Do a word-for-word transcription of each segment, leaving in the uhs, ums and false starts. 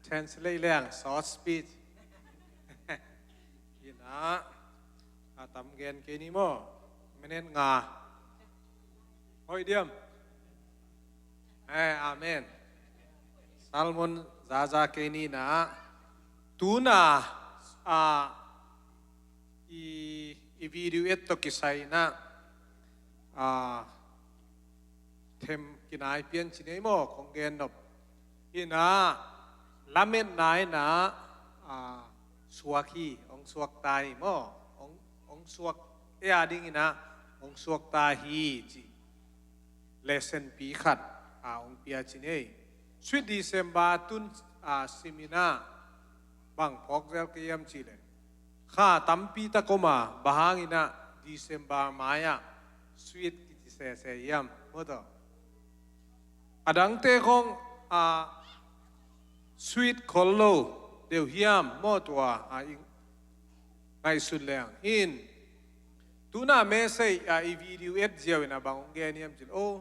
Translate leng short speech. Ina a tam gen kei ni maw? Minute nga. Hoi diam. Eh, amen. Salmon zaza kei ni na. Tuna a i, i video et to kisai na a them kinai pian ci nei maw kong gen nop. Ina lametna ina a suak hi, ong suak ta hi maw? Ong, ong suak e a ding ina ong suak ta hi ci lesson pi khat a ong pia ci nei. Sweet December tun a simina bang phawk zel kei hiam ci le kha tampi tak om a, bang hang ina December mai ah sweet kici sese hiam maw taw? A dangte khong a sweet khol lo deuh hiam maw tua a i ngaihsut leng. In tuna message a i video et ziau ina bang ong gen hiam ci le o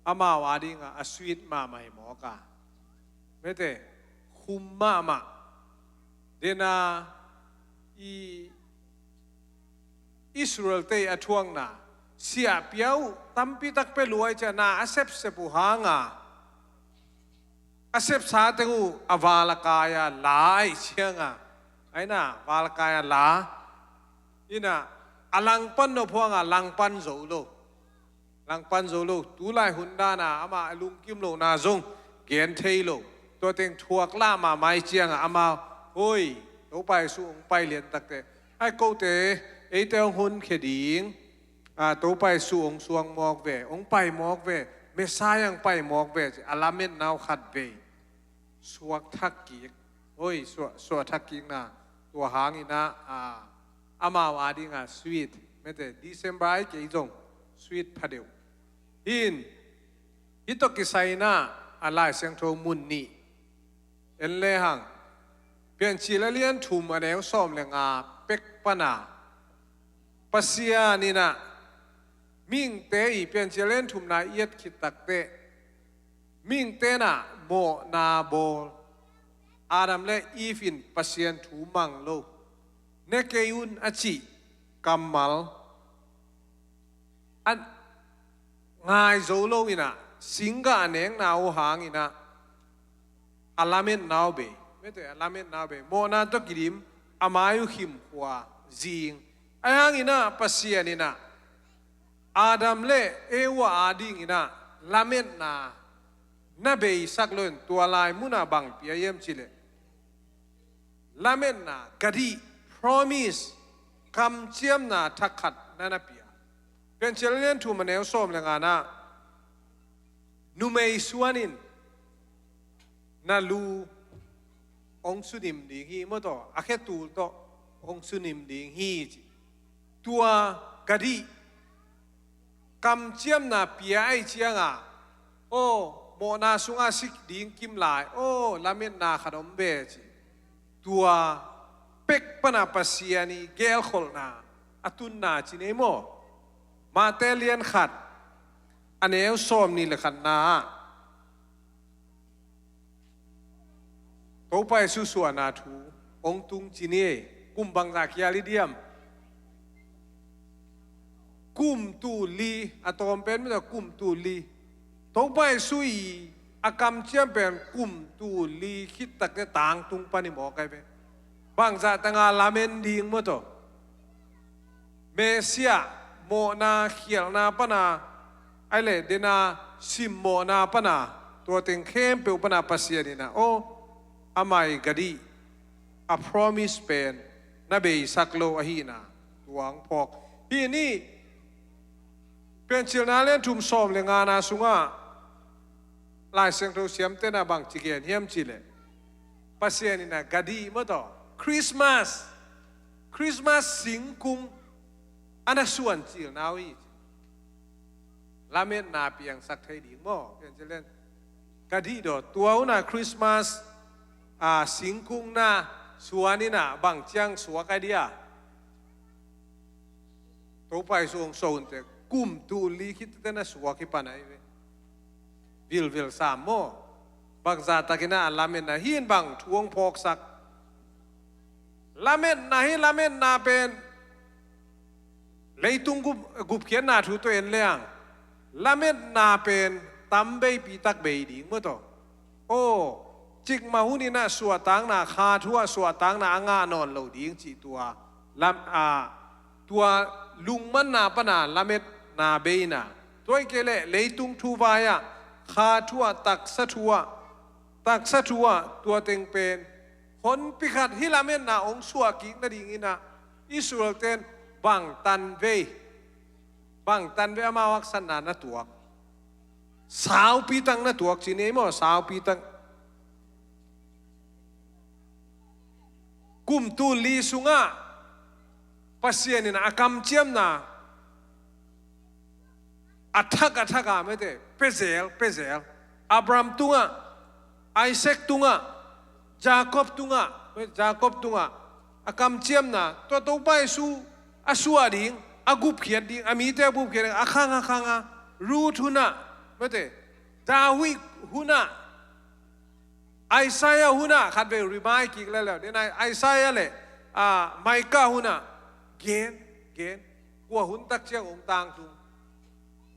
amau a ding a a sweet mahmah hi mawk a. Mete khum mahmah. Dena i Israel te a thuakna siahpia uh tampi tak pe luai ciana a sepsep uh hanga a sepsa teng uh a valakai a la aih cianga aina valakai a la ina a langpan no phuanga langpan zo lo. Langpan zo lo, tulai hun dana ama a lungkim lo na zong gen thei lo. Tua teng thuak lah mahmah cianga ama hoi Topa Jesu ong pai lian takte ai kote eite ong hun khe ding a Topa Jesu ong suang mawk ve, ong pai mawk ve, Messiah ong pai mawk ve ci a lametna uh khat vei suak thak kik. Hoi suak, suak thak kik na tua hang ina a amau a ding a sweet mete December ai kei zong sweet pha deuh. In hito kisai na a Lai Siangtho mun nih en le hang Piancil a lian thum a neu sawm le nga pek pana Pasian ina mihingte i Piancil a lian thumna i et khit takte mihingte na mawhna bawl Adam le Eve in Pasian thu mang lo ne kei un a cih kammal a ngai zo lo ina singgah a nekna uh hang ina a lametna uh bei mete a lametna uh bei mawhna tawh kidim a mai uh khimkhua zing a hang ina Pasian ina Adam le Eva a ding ina lametna na beisak lo in tua lai muna bang pia hiam ci le lametna gadi promise kamciamna thak khat na na pia. Piancil a lian thum a neu sawm le nga na numei suan in na lu ong sunim ding hi maw taw a khetul tawh ong sunim ding hi ci. Tua gadi kamciamna pia ai cianga aw mawhna sunga sik ding kim lai aw lametna khat om ve ci. Tua pek pana Pasian i gelkholhna a tunna ci nei maw? Mate lian khat a neu sawm nih le khatna ah Topa Jesu suahna thu ong tung ci ni. Kum bangzah kial i diam? Kum tul li a tawm pen mita kum tul li. Topa Jesu i a kamciam pen kum tul li khit takte tangtung pan i mawk ai ve. Bangzah tanga lamen ding maw taw? Messiah mawhna khialhna pana ai le dena simmawhna pana tua teng khempeuh pana Pasian ina aw amai gadi a promise pen na beisak lo ahina tuang phawk hi ni. Piancilna lian thum sawm le ngana sunga Lai Siangtho siamtena bang ci gen hiam ci le Pasian ina gadi maw taw Christmas Christmas singkung ana suan cilna uh hi ci. Lametna piangsak thei ding maw Piancil lian gadi daw tua una Christmas a singkung na suan ina bang ciang suak ai dia. Topa Jesu ong so unte kum tul li khit tena suak hi pan ai ve. Vilvil sam maw? Bangzah takin a lametna hi in bang thu hong phawksak? Lametna hi, lametna pen leitung gup, gupkhiatna thu tawh en leng, lametna pen tam veipi tak bei ding maw taw. Aw, cikmah hun in a suahtakna, kha thu ah suahtakna a ngah nawn lo ding cih tua lam, a, tua lungmanna pan a lametna beina. Tua hi kei leh leitung thu vai ah, kha thu ah, taksa thu ah, taksa thu ah, tua teng pen honpi khat hi lametna hong suah kik nadingin a, Israel ten bangtan vei, bangtan vei amau haksatna na tuak? Saupi tak na tuak ci ni ei maw, saupi tak. Kum tul li sungah Pasian in a kamciamna a thak a thak a, mete, pia zel, pia zel. Abraham tungah, Isaac tungah, Jacob tungah, mete, Jacob tungah a kamciamna, tua Topa Jesu a suah ding, a gupkhiat ding, a mite a gupkhiat ding, a khang a khang a, Ruth hun ah, mete, David hun ah, Isaiah hun ah, khatvei remind kik lel leu. Then Isaiah le, a, Micah hun ah, gen, gen. Kua hun tak ciang hong tangtung?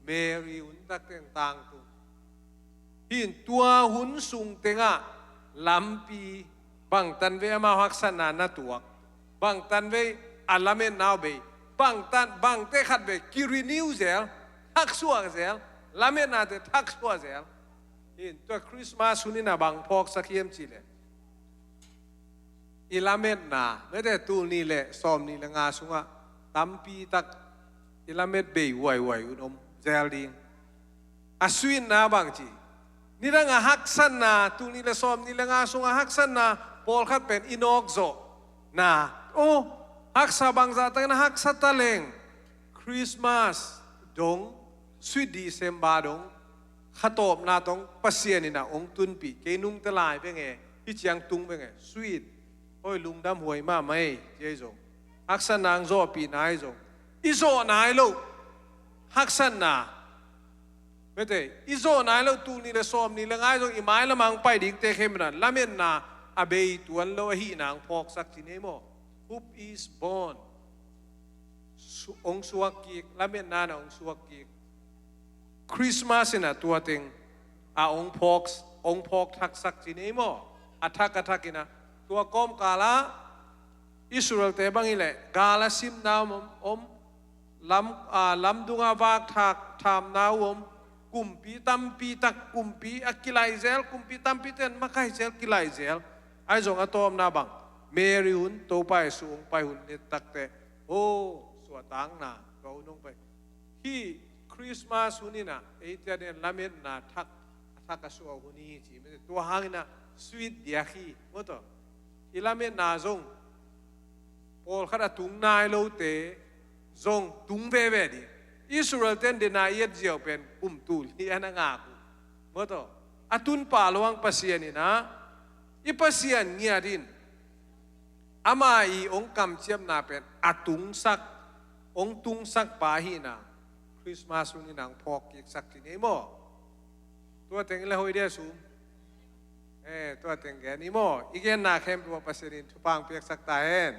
Mary hun tak ciang tangtung. Hi in tua hun sung tengah lampi, bangtan vei amau haksatna na tuak, bangtan vei a lametna bei, bangtan, bangte khatvei ki-renew zel, thaksuah zel, lametnate thaksuah zel. Hi in tua Christmas hun in a bang phawksak hiam cih leh, i lametna, mete, tul nih le sawm nih le nga sungah tampi tak i lamet bei huaihuai un om zel ding. A sweetna bang ci? Nidang a haksatna, tul nih le sawm nih le nga sungah haksatna pawlkhat pen i nawk zawhna. Oh, haksa bangzah takin a haksa ta leng, Christmas dong, Sweet December dong, kha tawpna tawh Pasian in a hong tunpih, kei nungta lai veng e, hih ciang tung veng e, sweet. Hoi, lungdam huai mahmah ei, ci ei zong. Haksatna hong zawhpihna ei zong. I zawh nai loh haksatna, mete, i zawh nai loh tul nih le sawm nih le nga ei zong i mailam ah hong pai dingte khempeuh in a lametna a bei tuan lo ahihna hong phawksak ci ni ei maw. Hope is born. Su-, hong suak kik, lametna in a hong suak kik. Christmas in a tua teng a hong phawk, hong phawk thaksak ci ni ei maw. A thak a thak in a, tua kawmkal ah Israel-te bang hi leh gal a simna om, om, lam, a, lamdung ah vak thak thamna uh om, kumpi tampi tak, kumpi a kilaih zel, kumpi tampi ten makaih zel, kilaih zel. Ahi zong a tawpna bang, Mary hun, Topa Jesu hong pai hun ni tak teh, oh, suahtakna, tua hun hong pai. Hih Christmas hun in a, eite adingin lametna thak, a thak a suah hun hi ci, mete, tua hang in a sweet diak hi, maw taw. I lametna zong pawlkhat a tung nai lote zong tung veve ding. Israel-te in dena i et ziau pen kum tul nih a na ngak uh, maw taw. A tun pah lo hang Pasian in a, i Pasian ngiat in, ama i hong kamciamna pen a tungsak, hong tungsak pa ahihna Christmas hun in a hong phawk kiksak ci ni ei maw. Tua teng le hoih dia sum. Eh, tua teng gen ni maw. I genna khempeuh ah Pasian in thupha hong piaksak ta hen.